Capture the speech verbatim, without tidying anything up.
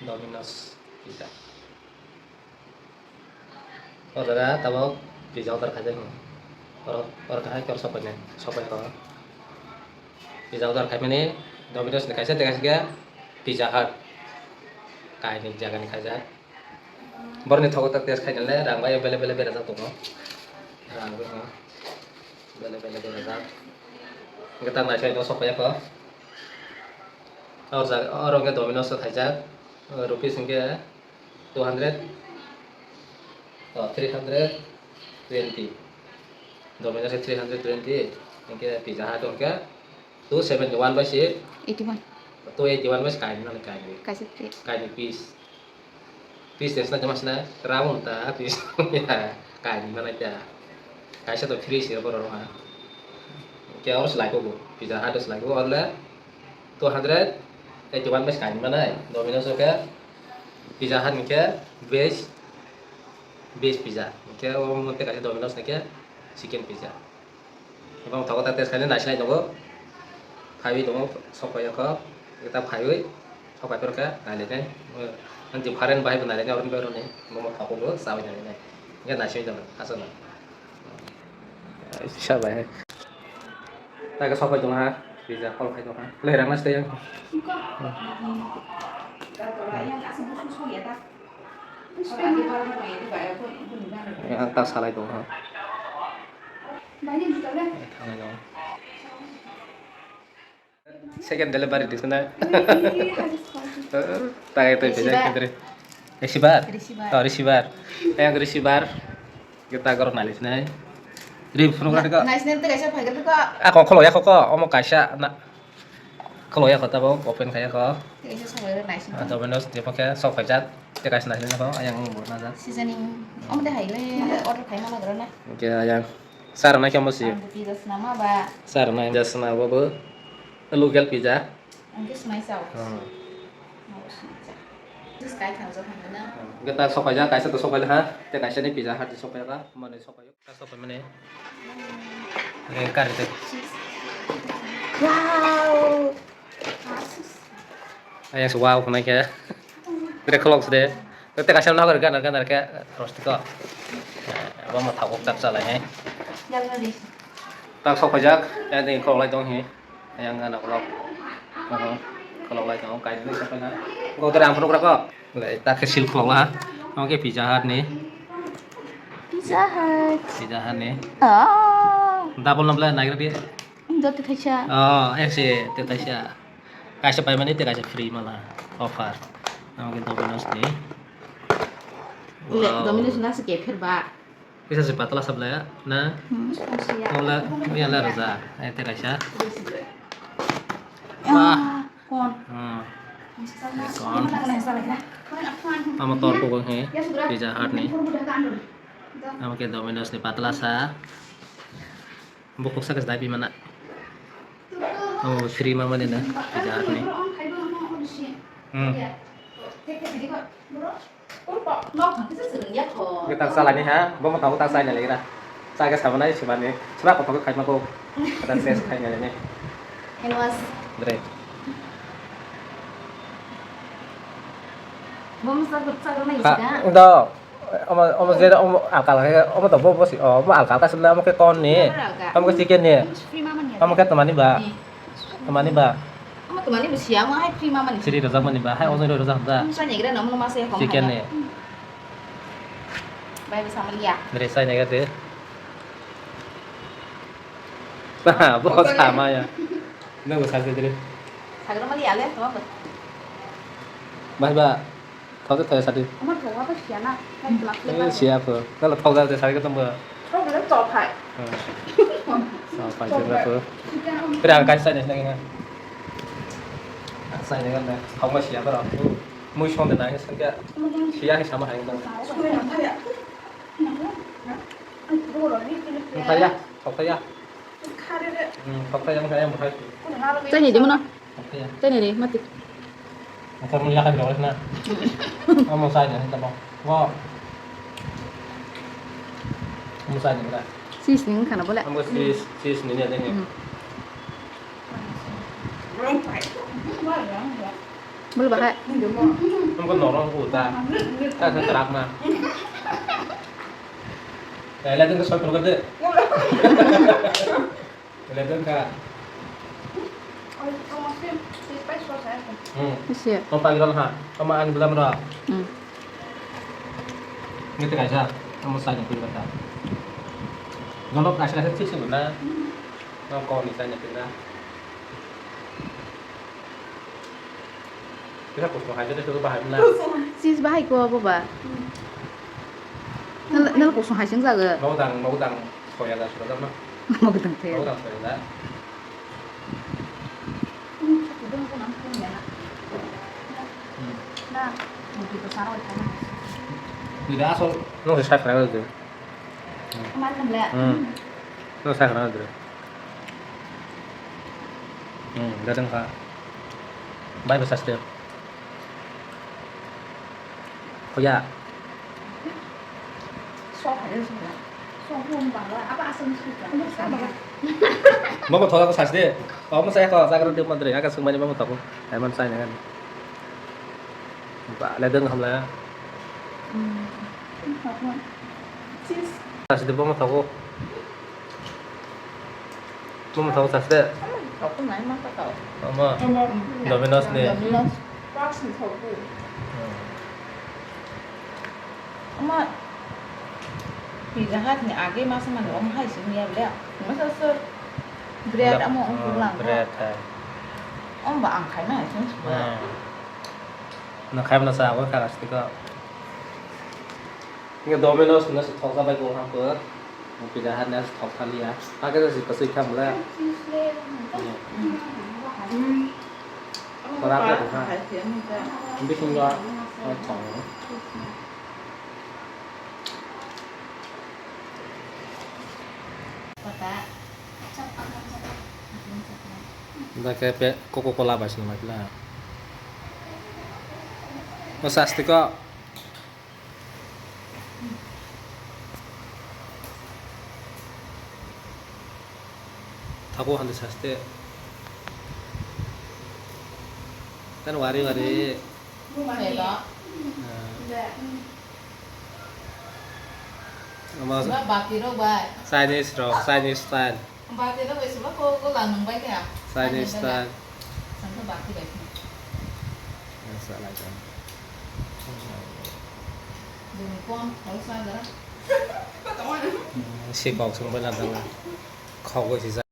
Domino's pizza. O jaga tabok pizza order khaijak. Oro, oro kahai khe oro sopainai, sopai oro. Pizza order khaimani Domino's ni kaisa, tei kaisa khe Pizza Hut. Kainwi jagani khaijak. Borokni thogo tak test khainale rang bai bele bele berajak tongo. Rang bai no bele bele berajak. Hwnkhe tak naisai no sopai kho. Oro jaga, oro hwnkhe Domino's o khaijak. Rupees hwnkhe two hundred, oh, three hundred twenty. Domino's three hundred twenty, hwnkhe Pizza Hut hwnkhe two seventy one bai se eighty one. Two eighty one bai se kainwi mano, kainwi. Kaisa free. Kainwi piece. Piece test na jama sina round ta piece. Kainwi mano ta. Kaisa to free se borok ha. Hwnkhe oro se lai ko bo. Pizza Hut se lai ko bo, orle two hundred eighty one bai se kainwi manai. Domino's o khe Pizza Hut ni khe veg, veg pizza. Hwnkhe omo tei kaisa Domino's ni khe chicken pizza. Ebong thogo ta test khaina naisinai tongo. Phaiwi tongo, sok phaiya kho. Eta phaiwi sok phai phirkha nailainai. Ang different bahai bo nailainai, oroni bai oroni. Momo thogo bo chawi nailainai. Hwnkhe naisingwi tongo, aswk no. Sa bai hai. Ta khe sok phai tongo ha. Pizza call khai tongo ha. Lehirang na stay ang. Yang ta salai tongo ha. Thangnai tongo. Second delivery di sana. Tagai tu Risibar. Risibar. Risibar. Oh, Risibar. Yang Risibar. Kita gor nalis nai. Ri phunuk rani ko. Nalis nai tu kaisa phai ko. Ah, kok kholo ya kok. Omo kaisa na. Kholo ya kok tabo open kaya kok. Kaisa samai ro nalis nai. Domino's di pakai sok kajat. Te kaisa nalis nai kok. Yang omo na jat. Seasoning. Omo de hai le order khai ma lagra na. Oke, yang. Sir na kemo si. Ang pizza sna ma ba. Sir na pizza sna ba bo. Local pizza. Ang khe smai sao. Hmm. Mau smai sao. Just kai thang jo thang na. Gata sokaja kaisa to sokaja ha. Te kaisa ni pizza hat sokaja ka. Mane sokaja. Ka sokai mane. Re kar te. Wow. Ayang se wow khna khe. Re kholok se de. Te kaisa na gana gana khe rosti ko. Abo ma thagok tak chalai hai. Tak sok phajak. Ya de kholok lai tong hi. Yang gana kholok. Kholok lai tong kai ni sa na. Go te ram phunuk ra ko. Le ta khe sil kholok la. Oke Pizza Hut ni. Pizza Hut. Pizza Hut ni. Oh. Double number nai gra di. Dot thaisa. Oh, eh si thaisa. Kaisa paimani te kaisa free mala offer. Oke Domino's ni. Le Domino's na se ke pher ba. Kisa se patla sabla ya, na? Hmm. Mala, ya la raja. Ai te kaisa. Ah. Kon. Hmm. Kon. Amo tor ko he. Pizza Hut ni. Amo ke Domino's ni patla sa. Bokok sa ke dai pi mana. Amo free ma mani na. Pizza Hut ni. Hmm. Kita salai ni ha, bo mata uta sai na legra. Sa ke sabana isi mani, sura kotor ke khai ma ko. Kata ses khai na lene. Helwas. Dre. Bo masa kut sa na isi ka. Udah. Omo, omo je, omo alkal khe, omo to bo, bo si, oh, omo alkal ka sibla, omo khe kon ni. Omo alkal. Omo khe chicken ni. Omo khe tomani ba? Ni. Tomani ba? Omo tomani bo siya, omo hai free ma mani. Siri rojak mani ba? Hai omo rojak da. Omo sa negra na, omo ma se kom. Chicken ni. Bai bo samaliya. Dre sai negra de. Bo sama ya. Nang bo sa se dre. Sagra maliya le, to. Bai ba. Thok thok sadi. Ama thok apa siya na? Kan kelak Eh, siya po. Kalau thok jal sadi ketemu. Thok itu topai. Topai juga po. Kira kasih saya nasi lagi kan. Saya dengan dah. Thok masih siya po. Mui song de nangis kan kya? Siya ke sama hai kan. Thok ya, thok ya. Hmm, thok ya yang saya mau hai. Saya ni di mana? Oke ya. Tene re, mati. Motor mo yakan jawab na. Amo sai na tabo. Wo. Amo sai na. Sis ni khana bole. Amo sis, sis ni ya ni. Hmm. Mulu bahai. Nungkha norok buta. Ta sa trak na. Ela dengka soi tongka de. Ela dengka. Hmm. Isi. Tong pagi ron ha. Toma an bulam ro. Hmm. Ngi te kaisa. Toma sa ni pin kata. Nolok kaisa kaisa chik chik na. Nong kong ni sa ni pin na. Kisa kusung hai jodi sudu bahai mla. Sis bahai ko abo ba. Nal, nal kusung hai sing jaga. Mau dang, mau dang soya da sudu dam na. Mau dang te. Mau dang soya da. Hmm. Tidak asal. Nung si sakra tu. Hmm. Nung sakra tu. Hmm, gadang kha. Bai bwsa ste. Hoya. Mama thola ko sas de. Mama saya ko jaga de mandre aga sung mani mama thako. Ai man sai na. Ba le deng hamla. Sas de mama thako. Mama thok sas de. Thok nai ma ka tau. Ama. Domino's ni. Domino's. Box ni thok bu. Hmm. Ama. Pizza Hut ni age masa mani om hai sing ya ble. Masa sir. Bread amo om kurlang. Bread hai. Om ba ang khai ma hai sing. Hmm. Na khai ma sa ko kara siko. Nge Domino's no se thok jabai bo ha ko. Pizza Hut no se thok thaliya. Hakhe se kwchwi kha mole. Khorap le ha. Bisingo thok. Da khe pe Coca Cola bai sini mai pla. O sasti ko. Thabo hande saste. Kan wari wari. Selo. Ah. Ama Sima bati rok bai. Chinese rok, Chinese style. Bati rok bai sima ko ko la nang bai kha. Chinese style. Sangkha bati bai kha. Yang sa lai kan. Dum kon, kalau sa gara. Si kok sung bai la dang. Kok bai si sa.